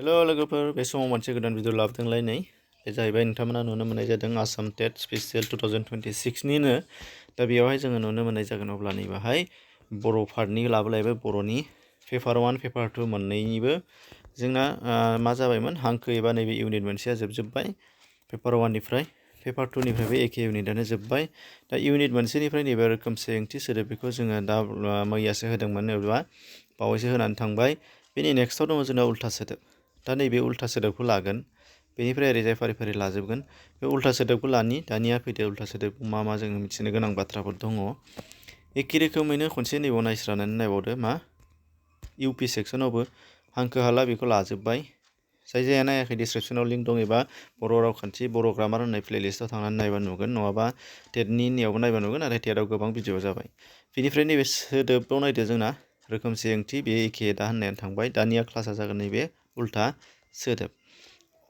Hello लोगोफोर, बे समाव मोनसे गोदान भिडिअ लाबोदोंलाय नै बे जाहैबाय नोंथांमोना नुनो मोननाय जादों आसाम टेट स्पेसियेल 2026निनो। दा बेयावहाय जोङो नुनो मोननाय जागोन अब्ला नैबाहाय बर' पार्टनि लाबोलायबाय बर'नि पेपार 1 पेपार 2 मोननैनिबो जोंना मा जाबायमोन हांखो एबा नैबे इउनिट मोनसेया जोबजोब्बाय पेपार 1निफ्राय पेपार 2निफ्रायबो एखे इउनिटआनो जोब्बाय। दा इउनिट मोनसेनिफ्राय नैबे रोखोमसे ओंथि सोदोब बेखौ जोङो दा मैयासो होदोंमोन एबा बावैसो होनानै थांबाय। बेनि नेक्स्टआव दङ जोंना उल्था सोदोब। दा नैबे उल्था सोदोबखौ लागोन, बेनिफ्राय ओरैजाय फारि फारि लाजोबगोन। बे उल्था सोदोबखौ लानि दानिया फैदो उल्था सोदोब मा जोङो मिथिनो गोनां बाथ्राफोर दङ। एखे रोखोमैनो खनसे नैबाव नायस्रानानै नायबावदो मा इउपि सेक्सनावबो हांखो हाला बेखौ लाजोब्बाय। जायहा नायाखै डिसक्रिपसनाव लिंक दं एबा बर' रावखान्थि बर' ग्रामार होननाय प्लेलिस्टआव थांनानै नायबा नुगोन, नङाबा टेटनि नियावबो नायबा नुगोन, नाथाय टेटआव गोबां भिडिअ जाबाय। बेनिफ्राय नैबे सोदोबाव नायदो जोंना रोखोमसे ओंथि बे एखे दा होननायानो थांबाय। दानिया क्लासा जागोन नैबे उल्था सोदोब।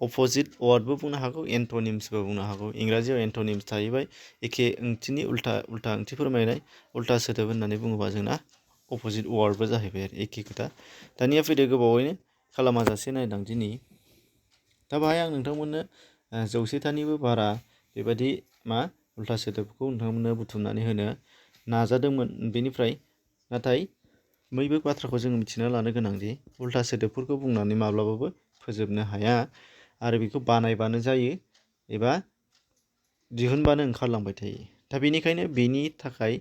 अपोजिट वार्डबो बुंनो हागौ, एन्टनिम्सबो बुंनो हागौ। इंराजियाव एन्टनिम्स थाहैबाय, एखे ओंथिनि उल्था ओंथि फोरमायनाय। उल्था सोदोब होननानै बुङोबा जोंना अपोजिट वार्डबो जाहैबाय आरो एखे खोथा। दानिया फैदो गोबावैनो खालामाजासे नायदां दिनै। दा बाहाय आं नोंथांमोननो 100थानिबो बारा बेबायदि उल्था सोदोबखौ नोंथांमोननो बुथुमनानै होनो नाजादोंमोन। बेनिफ्राय नाथाय बैबो बाथ्राखौ जों मिथिना लानो गोनांदि उल्था सोदोबफोरखौ बुंनानै माब्लाबाबो फोजोबनो हाया आरो बेखौ बानायबानो जायो एबा दिहुनबानो ओंखारलांबाय थायो। दा बेनिखायनो बेनि थाखाय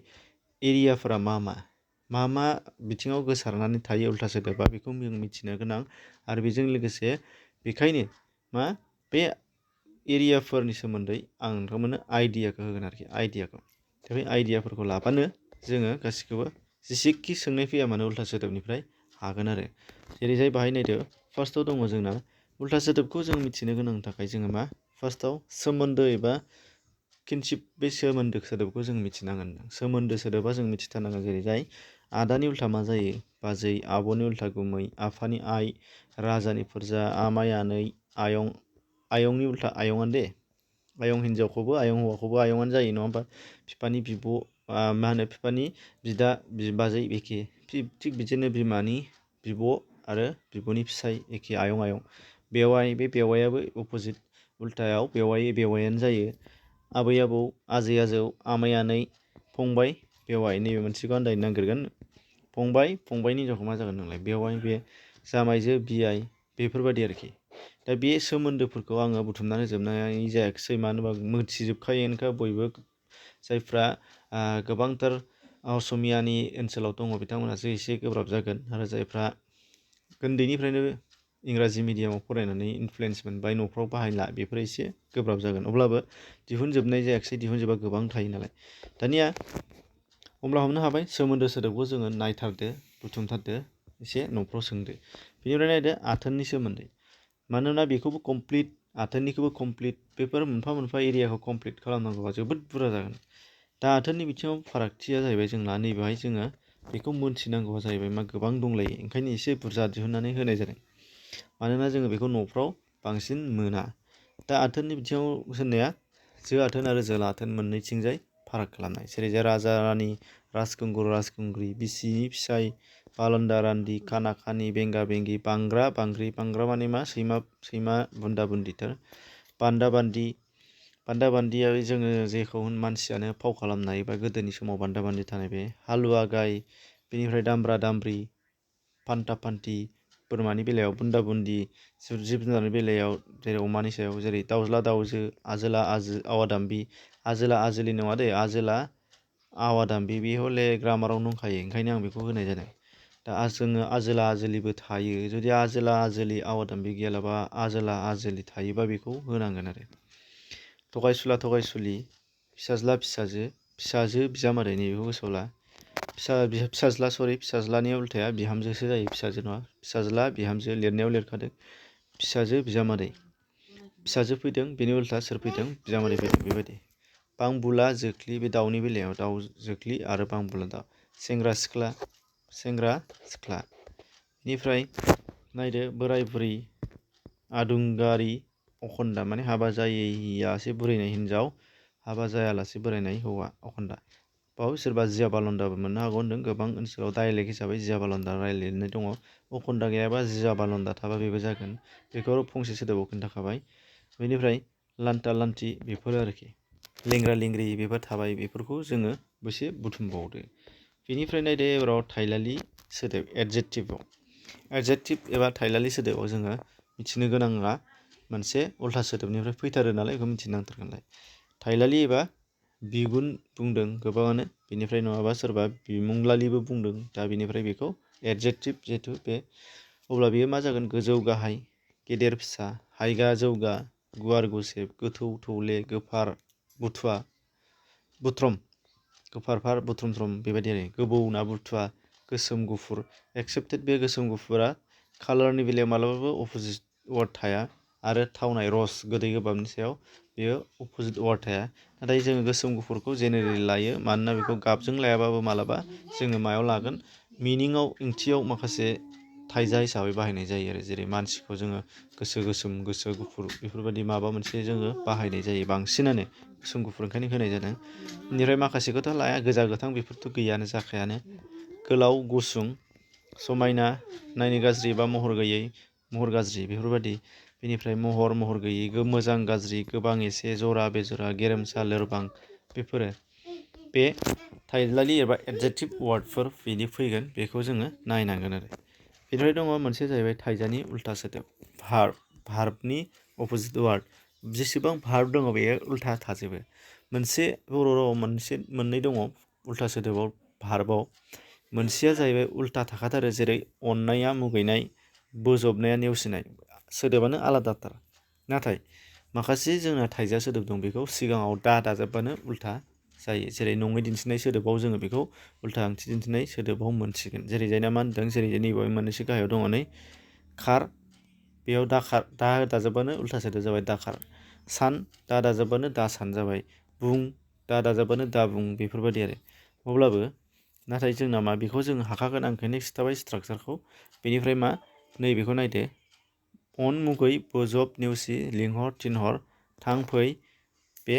एरियाफोरा मा बिथिङाव गोसारनानै थायो उल्था सोदोबा बेखौ जों मिथिनो गोनां। आरो बेजों लोगोसे बेखायनो बे एरियाफोरनि सोमोन्दै आं नोंथांमोननो आइडियाखौ होगोन आरोखि आइडियाखौ। दा बे आइडियाफोरखौ लाबानो जोङो गासिखौबो जेसेखि सोंनाय फैया मानो उल्था सोदोबनिफ्राय हागोन आरो। जेरैजाय बाहाय नायदो फार्स्टआव दङ जोंना उल्था सोदोबखौ जों मिथिनो गोनांनि थाखाय जोङो फार्स्टआव सोमोन्दो एबा किनशिप बे सोमोन्दो सोदोबखौ जों मिथिनांगोन। सोमोन्दो सोदोबा जों मिथिथारनांगोन। जेरैजाय आदानि उल्था मा जायो? बाजै। आब'नि उल्था गुमै। आफानि आइ। राजानि फोरजा। आमाइ आनै। आयं। आयंनि उल्था आयंआनो दे। आयं हिन्जावखौबो आयं हौवाखौबो आयंआनो जायो, नङा होमबा? बिफानि बिब' बिफानि बिदा बिबाजै एखे। थिग बिदिनो बिमानि बिब' आरो बिब'नि फिसाय एखे आयं। बेवाइ, बे बेवाइयाबो अपोजिट उल्थायाव बेवाइयानो जायो। आबै आबौ, आजै आजौ, आमाइ आनै, फंबाय, बेवाइ। नैबे मोनसेखौ आन्दायनो नागिरगोन। फंबाय, फंबायनि हिनजावखौ मा जागोन नोंलाय? बेवाइ। बे जामाइजो बियाइ बेफोरबायदि आरोखि। दा बे सोमोन्दोफोरखौ आङो बुथुमनानै जोबनाय जायाखिसै, मानो होनबा मिथिजोबखायोनोखा बयबो। जायफ्रा गोबांथार असमियानि ओनसोलाव दङ बिथांमोनहासो एसे गोब्राब जागोन, आरो जायफ्रा उन्दैनिफ्रायनो इंराजि मिडियामाव फरायनानै इनफ्लुयेन्स मोनबाय न'फ्राव बाहायला बेफोर एसे गोब्राब जागोन। अब्लाबो दिहुनजोबनाय जायाखिसै, दिहुनजोबा गोबां थायो नालाय। दानिया अब्ला हमनो हाबाय सोमोन्दो सोदोबखौ जोङो नायथारदो, बुथुमथारदो, एसे न'फ्राव सोंदो। बेनिफ्राय नायदो आथोननि सोमोन्दै। मानोना बेखौबो कमप्लिट, आथोननिखौबो कमप्लिट, बेफोर मोनफा मोनफा एरियाखौ कमप्लिट खालामनांगौबा जोबोद बुरजा जागोन। दा आथोननि बिथिङाव फारागथिया जाहैबाय जोंना नैबेहाय जोङो बेखौ मोनथिनांगौआ जाहैबाय गोबां दंलायो, ओंखायनो एसे बुरजा दिहुननानै होनाय जादों। मानोना जोङो बेखौ न'फ्राव बांसिन मोना। दा आथोननि बिथिङाव होननाया जो आथोन आरो जोला आथोन मोननैथिंजाय फाराग खालामनाय। जेरैजाय राजा रानि, राजखुंगुर राजखुंग्रि, बिसिनि फिसाय, बालन्दा रान्दि, खाना खानि, बेंगा बेंगि, बांग्रा बांग्रि। बांग्रा माने सैमा बुन्दा बुन्दिथार। बान्दा बान्दिया जोङो जेखौ मानसियानो फाव खालामनाय बा गोदोनि समाव बान्दा बान्दि थानाय बे। हालुवा गाय, बेनिफ्राय दामब्रा दामब्रि, फान्था फान्थि। बोरमानि बेलायाव बुन्दा बुन्दि, जिब जुनारनि बेलायाव जेरै अमानि सायाव जेरै दाउज्ला दाउजो, आजोला आवादाम्बि। आजोला आजोलि नङा दे, आजोला आवादाम्बि। बे हले ग्रामाराव दंखायो, ओंखायनो आं बेखौ होनाय जादों। दा जोङो आजोला आजोलिबो थायो। जुदि आजोला आजोलि आवादाम्बि गैयालाबा आजोला आजोलि थायोबा बेखौ होनांगोन आरो। थगायसुला थगायसुलि, फिसाज्ला फिसाजो, फिसाजो बिजामादै। नैबेखौ गोसोआव ला। फिसाज्लानि उल्थाया बिहामजोसो जायो, फिसाजो नङा। फिसाज्ला बिहामजो लिरनायाव लिरखादों। फिसाजो बिजामादै। फिसाजो फैदों, बेनि उल्था सोर फैदों? बिजामादै फैदों, बेबायदि। बांबुला जोख्लि, बे दाउनि बेलायाव दाउ जोख्लि आरो बांबुला दाउ। सेंग्रा सिख्ला, बेनिफ्राय नायदो बोराय बुरै, आदुंगारि, अखन्दा माने हाबा जायैयासे बुरैनाय हिनजाव, हाबा जायालासे बोरायनाय हौवा, अखन्दा। बाव सोरबा जियाबालन्दाबो मोननो हागौ होनदों। गोबां ओनसोलाव डाइलेक्ट हिसाबै जियाबालन्दा रायलायनाय दङ। अखन्दा गैयाबा जियाबालन्दा थाबा बेबो जागोन। बेखौ फंसे सोदोबाव खोन्थाखाबाय। बेनिफ्राय लान्टा लान्टि बेफोर आरोखि लेंग्रा लेंग्रि बेफोर थाबाय। बेफोरखौ जोङो एसे बुथुमबावदो। बेनिफ्राय नायदो एबाराव थाइलालि सोदोब एडजेक्टिभआव। एडजेक्टिभ एबा थाइलालि सोदोबाव जोङो मिथिनो गोनाङा मोनसे उल्था सोदोबनिफ्राय फैथारो नालाय बेखौ मिथिनांथारगोनलाय। थाइलालि एबा बिगुन बुंदों गोबाङानो, बेनिफ्राय नङाबा सोरबा बिमुंलालिबो बुंदों। दा बेनिफ्राय बेखौ एडजेक्टिभ जिहेथु बे, अब्ला बेयो मा जागोन? गोजौ गाहाय, गेदेर फिसा, हायगा जौगा, गुवार गुसेब, गोथौ थौले, गोफार बुथुवा बुथ्रम, गोफारफार बुथ्रमथ्रम बेबायदि आरो। गोबौ ना बुथुवा, गोसोम गुफुर। एक्सेप्टेड बे गोसोम गुफुरा कालारनि बेलायाव मालाबाबो अपोजिट वार्ड थाया, आरो थावनाय रस गोदै गोबाबनि सायाव बेयो अपोजिट वार्ड थाया। नाथाय जोङो गोसोम गुफुरखौ जेनेरेलि लायो, मानोना बेखौ गाबजों लायाबाबो मालाबा जोङो मायाव लागोन? मिनिङाव, ओंथियाव माखासे थाइजा हिसाबै बाहायनाय जायो आरो। जेरै मानसिखौ जोङो गोसो गोसोम, गोसो गुफुर बेफोरबायदि माबा मोनसे जोङो बाहायनाय जायो। बांसिनानो गोसोम गुफुर ओंखायनो होनाय जादों। बेनिफ्राय माखासेखौथ' लाया, गोजा गोथां बेफोरथ' गैयानो जाखायानो। गोलाव गुसुं, समायना, नायनो गाज्रि बा महर गैयै, महर गाज्रि बेफोरबायदि। बेनिफ्राय महर गैयै, मोजां गाज्रि, गोबां एसे, जरा बेजरा, गेरेमसा लोरबां, बेफोरो बे थाइलालि एबा एडजेक्टिभ वार्डफोर बिदि फैगोन। बेखौ जोङो नायनांगोन आरो। बेनिफ्राय दङ मोनसे जाहैबाय थाइजानि उल्था सोदोब भार्ब। भार्बनि अपोजिट वार्ड। जेसेबां भार्ब दङ बेयो उल्था थाजोबो। मोनसे बर' रावाव मोननै दङ उल्था सोदोबाव भार्बआव। मोनसेया जाहैबाय उल्था थाखाथारो, जेरै अननाया मुगैनाय, बोजबनाया नेवसिनाय, सोदोबानो आलादाथार। नाथाय माखासे जोंना थाइजा सोदोब दं, बेखौ सिगाङाव दा दाजाबबानो उल्था जायो। जेरै नङै दिन्थिनाय सोदोबाव जोङो बेखौ उल्था ओंथि दिन्थिनाय सोदोबाव मोनसिगोन। जेरै जायना मा होनदों? जेरै नैबेयाव मोननैसो गाहायाव दङ नै खार, बेयाव दाखार, दा दाजाबबानो उल्था सोदोब जाबाय दाखार। सान, दा दाजाबबानो दासान जाबाय। बुं, दा दाजाबबानो दा बुं, बेफोरबायदि आरो। अब्लाबो नाथाय जोंना मा? बेखौ जों हाखागोन, आं ओंखायनो खिथाबाय स्ट्राक्सारखौ। बेनिफ्राय मा? नैबेखौ नायदो। अन मुगै, बोजब नेवसि, लिंहर थिनहर, थां फै, बे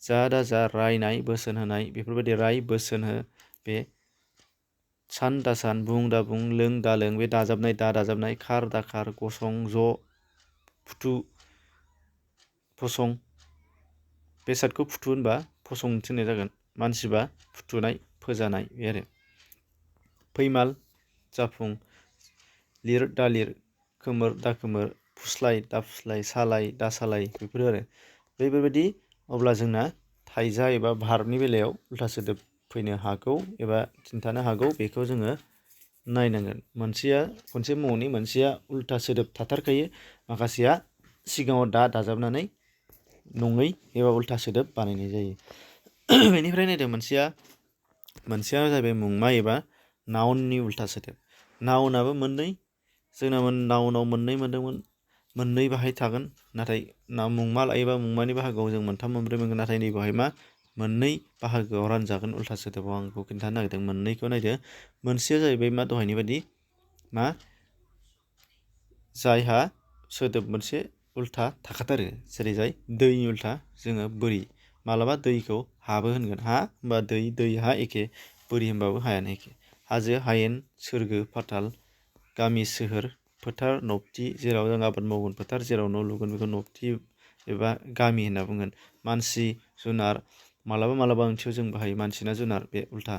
जा दाजा, रायनाय बोसोन होनाय, बेफोरबायदि राय बोसोन हो, बे सान दासान, बुं दाबुं, लों दालों, बे दाजाबनाय दा दाजाबनाय, खार दाखार, गसं ज', फुथु फसं, बेसादखौ फुथु होनबा फसं थिननाय जागोन, मानसिबा फुथुनाय फोजानाय, बे आरो। फैमाल जाफुं, लिर दालिर, खोमोर दाखोमोर, फुस्लाय दा फुस्लाय, सालाय दा सालाय, बेफोर आरो। बेफोरबायदि अब्ला जोंना थाइजा एबा भार्बनि बेलायाव उल्था सोदोब फैनो हागौ एबा खिन्थानो हागौ। बेखौ जोङो नायनांगोन। मोनसेया खनसे मुंनि, मोनसेया उल्था सोदोब थाथारखायो, माखासेया सिगाङाव दा दाजाबनानै नङै एबा उल्था सोदोब बानायनाय जायो। बेनिफ्राय नायदो मोनसेया जाहैबाय मुंमा एबा नाउननि उल्था सोदोब। नाउनाबो मोननै, जोंना नाउनाव मोननै मोनदोंमोन, मोननै बाहाय थागोन। नाथाय मुंमा लायोबा मुंमानि बाहागोआव जों मोनथाम मोनब्रै मोनगोन। नाथाय नैबेवहाय मा? मोननै बाहागोआव रानजागोन उल्था सोदोबाव। आं बेखौ खिन्थानो नागिरदों। मोननैखौ नायदो। मोनसेया जाहैबाय मा? दहायनि बायदि मा? जायहा सोदोब मोनसे उल्था थाखाथारो, जेरै जाय दैनि उल्था जोङो बोरि। मालाबा दैखौ हाबो होनगोन, हा होनबा दै, दै हा एखे, बोरि होनबाबो हायानो एखे। हाजो हायेन, सोरगो पाताल, गामि सोहोर, फोथार नबथि, जेराव जों आबाद मावगोन फोथार, जेराव न' लुगोन बेखौ नबथि एबा गामि होनना बुंगोन। मानसि जुनार, मालाबा ओंथियाव जों बाहायो मानसि ना जुनार, बे उल्था।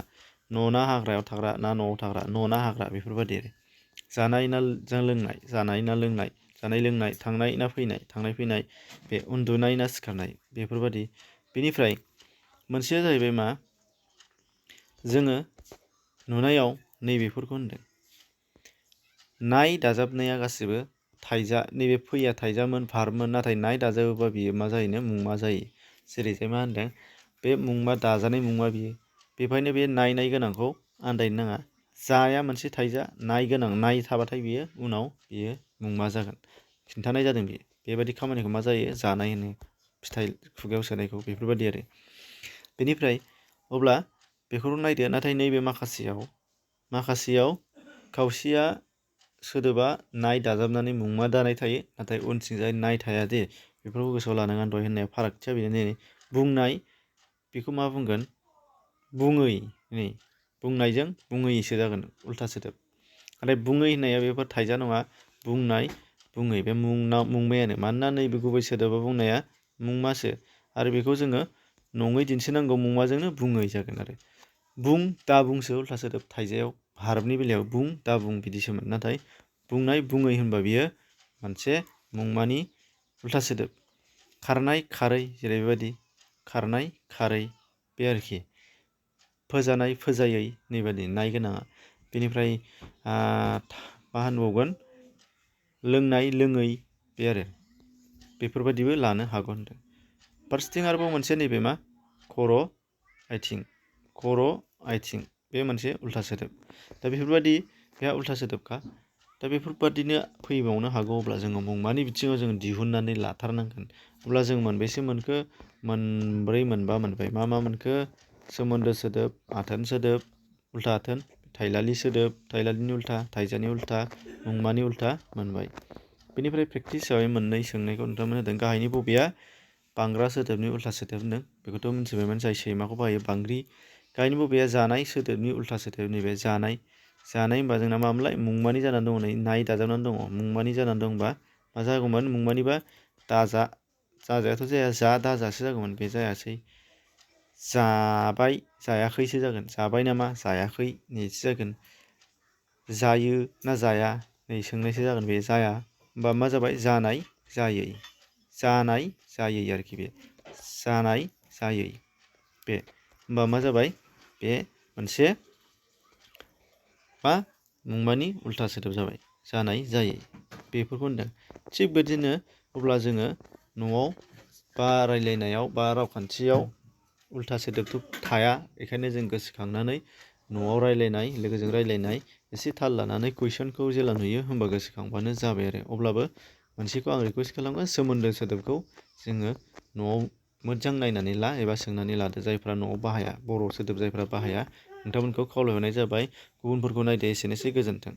न' ना हाग्रायाव थाग्रा ना न'आव थाग्रा, न' ना हाग्रा, बेफोरबायदि आरो। जानाय ना लोंनाय, जानाय ना लोंनाय, जानाय लोंनाय, थांनाय ना फैनाय, थांनाय फैनाय, बे उन्दुनाय ना सिखारनाय, बेफोरबायदि। बेनिफ्राय मोनसेया जाहैबाय मा? जोङो नुनायाव नैबेफोरखौ होनदों। नाय दाजाबनाया गासिबो थाइजा, नैबे फैया थाइजामोन भार्बमोन, नाथाय नाय दाजाबोबा बियो मा जायोनो? मुंमा जायो। जेरैजाय मा होनदों? बे मुंमा, दाजानाय मुंमा बियो। बेखायनो बे नाय गोनांखौ आन्दायनो नाङा। जाया मोनसे थाइजा, नाय गोनां, नाय थाबाथाय बियो उनाव बियो मुंमा जागोन। खिन्थानाय जादों बियो। बेबायदि खामानिखौ मा जायो? जानाय होनो। फिथाइ खुगायाव सोनायखौ, बेफोरबायदि आरो। बेनिफ्राय अब्ला बेखौ नायदो। नाथाय नैबे माखासेयाव खावसेया सोदोबा नाय दाजाबनानै मुंमा दानाय थायो, नाथाय उनथिंजाय नाय थाया दे। बेफोरखौ गोसोआव लानांगोन। दहाय होननाया फारागथिया बेनो। बुंनाय, बेखौ मा बुंगोन? बुङै नै बुंनायजों बुङैसो जागोन उल्था सोदोब। नाथाय बुङै होननाया बेफोर थाइजा नङा बुंनाय बुङै बे मुंमायानो मानोना नैबे गुबै सोदोबा बुंनाया मुंमासो आरो बेखौ जोङो नङै दिन्थिनांगौ मुंमाजोंनो बुङै जागोन आरो बुं दा बुंसो उल्था सोदोब थाइजायाव हार्बनि बेलायाव बुं दा बुं बिदिसोमोन नाथाय बुंनाय बुङै होनबा बियो मोनसे मुंमानि उल्था सोदोब। खारनाय खारै जेरै बेबायदि खारनाय खारै बे आरोखि फोजानाय फोजायै नैबादि नाय गोनाङा बेनिफ्राय मा होनबावगोन लोंनाय लोङै बे आरो बेफोरबायदिबो लानो हागौ होनदों। फारसेथिं आरोबाव मोनसे नैबे मा खर' आथिं खर' आथिं बे मोनसे उल्था सोदोब। दा बेफोरबायदि बेहा उल्था सोदोबखा दा बेफोरबादिनो फैबावनो हागौ अब्ला जोङो मुंमानि बिथिङाव जों दिहुननानै लाथारनांगोन। अब्ला जों मोनबेसे मोनखो मोनब्रै मोनबा मोनबाय मा मोनखो सोमोन्दो सोदोब आथोन सोदोब उल्था आथोन थाइलालि सोदोब थाइलालिनि उल्था थाइजानि उल्था मुंमानि उल्था मोनबाय। बेनिफ्राय प्रेक्टिस हिसाबै मोननै सोंनायखौ नोंथांमोन होदों गाहायनि बबेया बांग्रा सोदोबनि उल्था सोदोब होनदों बेखौथ' मिथिबायमोन जाय सैमाखौ बाहायो बांग्रि। गाहायनि बबेया जानाय सोदोबनि उल्था सोदोब नैबे जानाय जानाय होनबा जोंना मामोनलाय मुंमानि जानानै दङ नै नाय दाजाबनानै दङ मुंमानि जानानै दंबा मा जागौमोन मुंमानिबा दाजा जाजायाथ' जाया जा दाजासो जागौमोन बे जायासै जाबाय जायाखैसो जागोन जाबाय नामा जायाखै नैसो जागोन जायो ना जाया नै सोंनायसो जागोन बे जाया होमबा मा जाबाय जानाय जायै जानाय जायै आरोखि बे जानाय जायै बे होमबा मा जाबाय बे मोनसे मा मुंमानि उल्था सोदोब जाबाय जानाय जायै बेफोरखौ होनदों। थिग बिदिनो अब्ला जोङो न'आव बा रायलायनायाव बा रावखान्थियाव उल्था सोदोबथ' थाया बेखायनो जों गोसोखांनानै न'आव रायलायनाय लोगोजों रायलायनाय एसे थाल लानानै कुइसनखौ जेला नुयो होमबा गोसोखांबानो जाबाय आरो अब्लाबो मोनसेखौ आं रिकुवेस्ट खालामो सोमोन्दो सोदोबखौ जोङो न'आव मोजां नायनानै ला एबा सोंनानै लादो जायफ्रा न'आव बाहाया बर' सोदोब जायफ्रा बाहाया नोंथांमोनखौ खावलायहरनाय जाबाय गुबुनफोरखौ नायदो एसेनोसै गोजोन्थों।